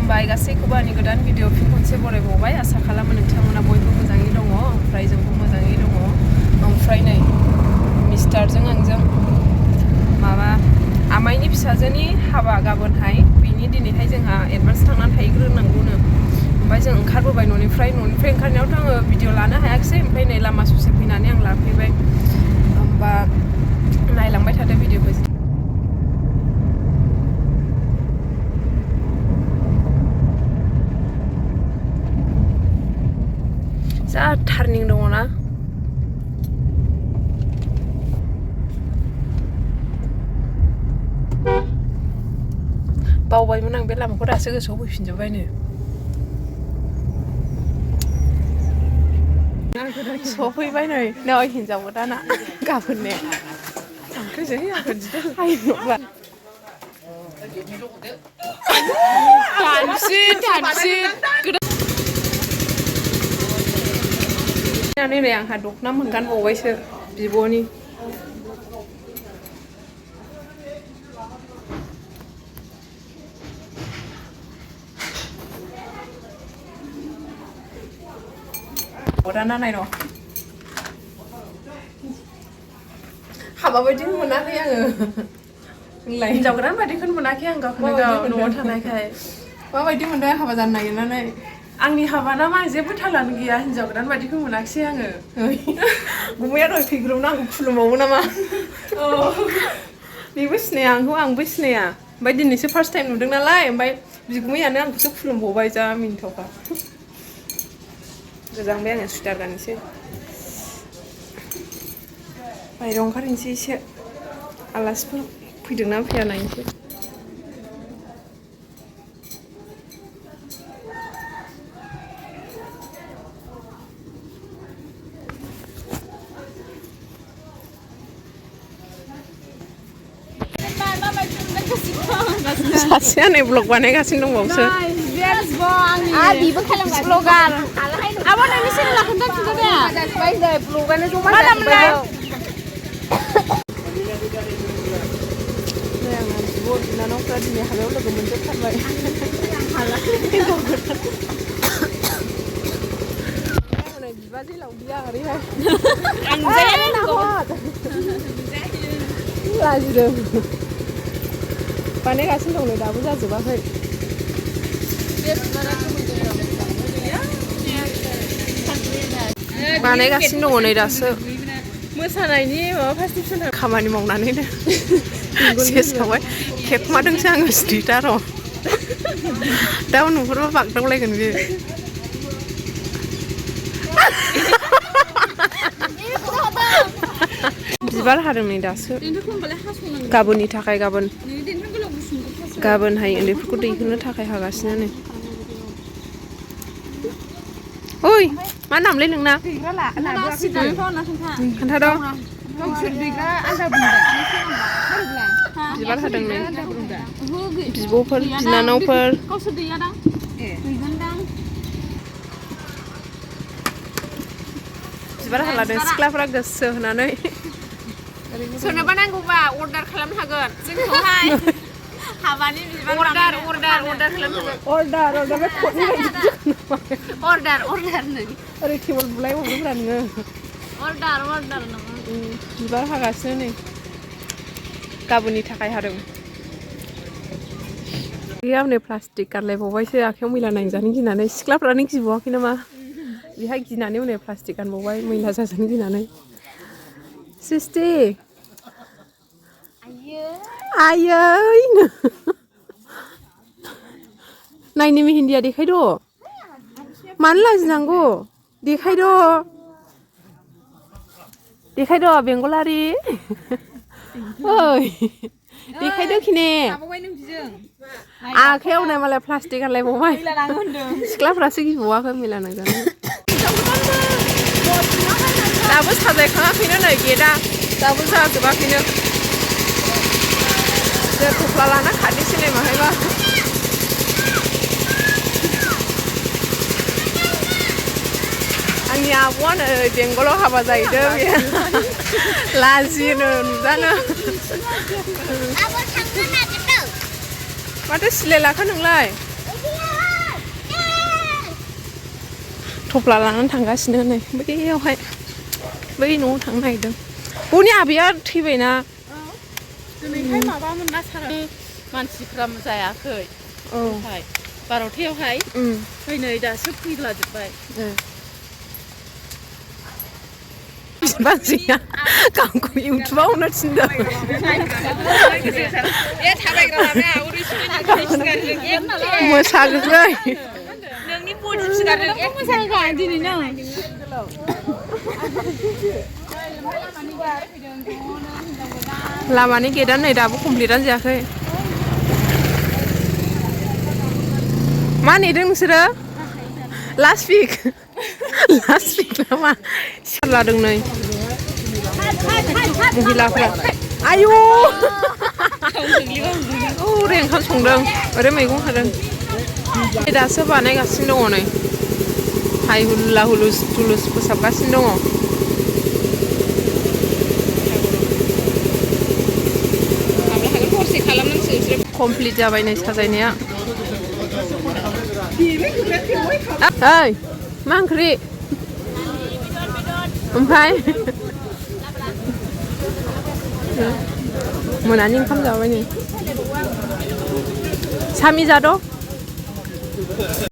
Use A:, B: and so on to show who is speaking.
A: खुलुमबाय गासैखौबो आंनि गोदान भिडिअ फिन खनसे बरायबावबाय आसा खालामो नोंथांमोना बयबो मोजाङै दङ ओमफ्राय जोंबो मोजाङै दङ ओमफ्राय नै मिस्टारजों आंजों माबा आमाइनि फिसाजोनि हाबा गाबोनहाय बेनि दिनैहाय जोंहा एडभान्स थांनानै थाहैग्रोनांगौनो ओमफ्राय जों ओंखारबोबाय न'निफ्राय ओंखारनायावथ' आङो भिडिअ लानो हायाखिसै ओमफ्राय नै लामा ससे फैनानै आं लाफैबाय होमबा नायलांबाय थादो भिडिअखौ जा टार्निं दङ ना बावबायमोन आं बे लामाखौ दासो गोसोआव फैफिनजोब्बायनो सफैबाय नै हिनजाव गोदाना गाबोन ने ओंख्रिजों नै आंहा दख'ना मोनगानबावबायसो बिब'नि gwdana नाय र' हाबा बायदिखौ मोनाखै आङो नोंलाय हिनजाव गोदान बायदिखौनो मोनाखै आं गावखौनो गाव न'आव थानायखाय माबायदि मोनदों हाबा जानो नागिरनानै आंनि हाबा ना मा जेबो थालानो गैया हिनजाव गोदान बायदिखौ मोनाखिसै आङो गुबैया दहाय फैग्रोमोन आंखौ खुलुमबावो नामा बेबो सिनाया आंबो सिनाया ओमफ्राय दिनैसो फार्स्ट टाइम नुदों नालाय ओमफ्राय बिगुमैयानो आंखौसो खुलुमबावबाय जा मिनिथावखा गोजांबाय आङो सुइटार गाननोसै बायहेरायाव ओंखारहैनोसै एसे आलासिफोर फैदोंना फैया नायनोसै सासेया नै ब्लग बानायगासिनो दंबावोसो ब्लगार आब' नोंनि चेनेला खोन्थाफिनदो दे ब्लगानो जमा जाजोब्बाय आंना बिब' बिनानावफ्रा दिनै हाबायाव लोगो मोनजोबथारबाय नै बिबाजै लावदिया ओरैहाय लाजिदों बानायगासिनो दं नै दाबो जाजोबाखै बानायगासिनो दङ नै दासो मोसानायनि माबा फार्स्ट खामानि मावनानैनो सेसावहाय खेबमादोंसो आङो स्ट्रिटाराव दा नुहुरबा बागदावलायगोन बियो बिबार हादों नै दासो गाबोननि थाखाय गाबोनहाय उन्दैफोरखौ दैहोनो थाखाय हागासिनो नै ओइ मा नामलै नोंना खोन्थाद' बिबार हादों नै बिब'फोर बिनानावफोर बिबार हालादों सिख्लाफ्रा गोसो होनानै सोरनोबा नांगौबा अर्डार खालामनो हागोन जोंखौहाय हाबानि बिबार अर्डार खालामनो अर्डार ओरै टेबोल बुलाय हरदोंब्रा नोङो अर्डार बिबार हागासिनो नै गाबोननि थाखाय हादों गैया नै प्लास्टिक गारलायबावबायसो आखाइयाव मैला नांजानो गिनानै सिख्लाफ्रानो गिबावाखै नामा बेहाय गिनानै उनाव प्लास्टिक गानबावबाय मैला जाजानो गिनानै सिस्टि आयै नायनो मेहेन्दिया देखायद' मानो लाजिनांगौ देखायद' बेंगलारि ओइ देखायदो खिने आखाइयाव नै मालाय प्लास्टिक गानलायबावबाय सिख्लाफ्रासो गिबावाखै मैला नांजानो दाबो साजायखाङाखैनो नै गेटआ दाबो जाजोबाखैनो जों थफ्ला लाना खारनोसै नै माहायबा आंनि आब'आ नै बेंगलाव हाबा जाहैदों लाजिनो नुजानो माथो सिलाय लाखा नोंलाय थफ्ला लानानै थांगासिनो नै बैयावहाय बै न'आव थांनो नागिरदों बनि आबैया थैबायना
B: दिनैहाय माबामोन ना सारा मानसिफ्रा जायाखै औ 12थायावहाय ओमफ्राय नै दासो फैलाजोब्बाय
A: बाजैया गावखौ इउटुबाव होनो थिनदों मोसागोखै
B: नोंनि बडि फिगारजों मोसागोखा दिनै नों
A: लामानि गेटआ नै दाबो कमप्लिटानो जायाखै मा नेदों नोंसोरो लास्ट उइक नामा सियार लादों नै महिलाफ्रा आयु ओरै ओंखाम संदों ओरै मैगं हादों दासो बानायगासिनो दङ नै हाय हुल्ला हुलुस थुलुस फोसाबगासिनो दङ कमप्लिट जाबाय नै साजायनाया ओइ मा ओंख्रि ओमफ्राय मोनानि ओंखाम जाबाय नै सामी जाद'